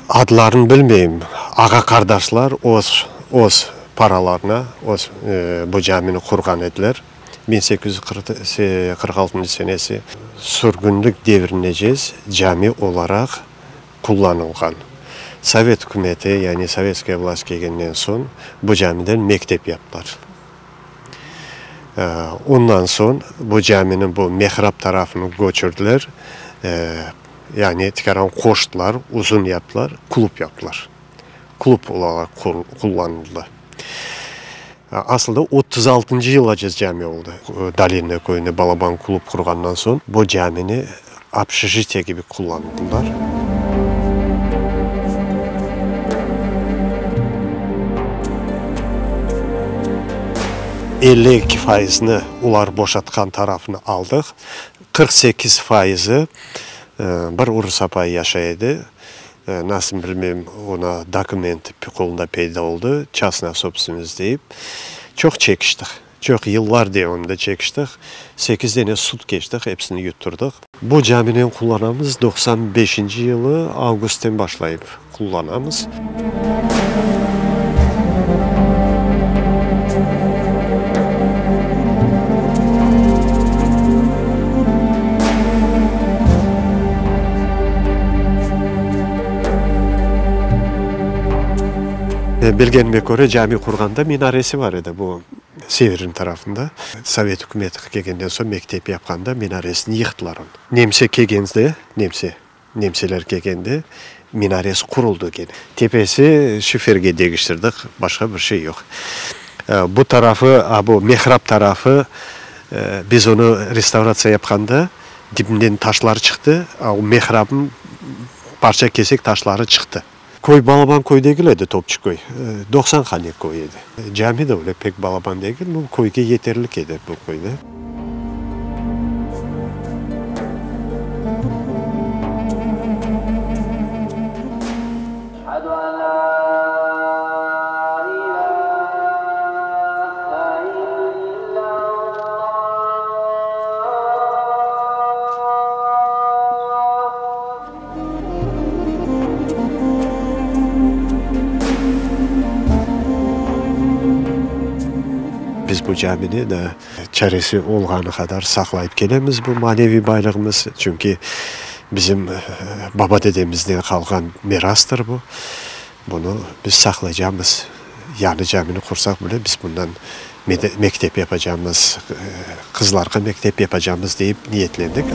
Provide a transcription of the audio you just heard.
Adlarını bilmeyim. Ağa-qardaşlar öz, öz paralarına öz bu camini qurğan ediler. 1846 senesi sürgünlik devrinecez cami olaraq qullanılğan. Sovet ükümeti, yani sovetskaya vlast kelgenden soñ bu camiden mektep yaptılar. Ondan soñ bu caminiñ bu mihrap tarafını köçürdiler, yani tikaran qoştılar, uzun yaptılar, klub yaptılar. Klub olaraq qullanıldı. Asılda otuz altıncı yılace cami oldı. Dolinnoye köyünde balaban klub qurğandan soñ bu camini obşejitiye kibi qullandılar. 52 fayızını olar boşatqan tarafını aldıq. 48 fayızı bir urus apayı yaşay edi. Nasıl bilmeyim, ona dokument qolunda peyda oldı, çastnaya sobstvennost deyip. Çoq çekiştik. Çoq yıllar devamında çekiştik. Sekiz dene sud keçtik, episini yutturdıq. Bu caminen qullanamız, 95-inci yılı avgustten başlayıp qullanamız. Bilgenime köre, cami qurğanda minaresi bar edi bu Severin tarafında. Sovet ükümeti kelgenden soñ mektep yapqanda minaresini yıqtılar onı. Nemse kelgende, nemse, nemseler kelgende minaresi quruldı kene. Tepesi şiferge degiştirdik, başqa bir şey yoq. Bu tarafı, a bu mihrap tarafı, biz onı restavratsiya yapqanda dibinden taşlar çıqtı, a o mihrapnıñ parça-kesek taşları çıqtı. Köy balaban köy degil edi, Topçuköy, 90 hane köy edi. Cami de öyle pek balaban degil, no köyge yeterlik edi bu köyde. Biz bu camini de çaresi olğanı qadar saqlayıp kelemiz, bu maneviy baylığımız, çünki bizim baba-dedemizden qalğan mirastır bu. Bunı biz saqlaycamız. Yañı camini qursaq bile, biz bundan mektep yapacamız, qızlarğa mektep yapacamız, deyip niyetlendik.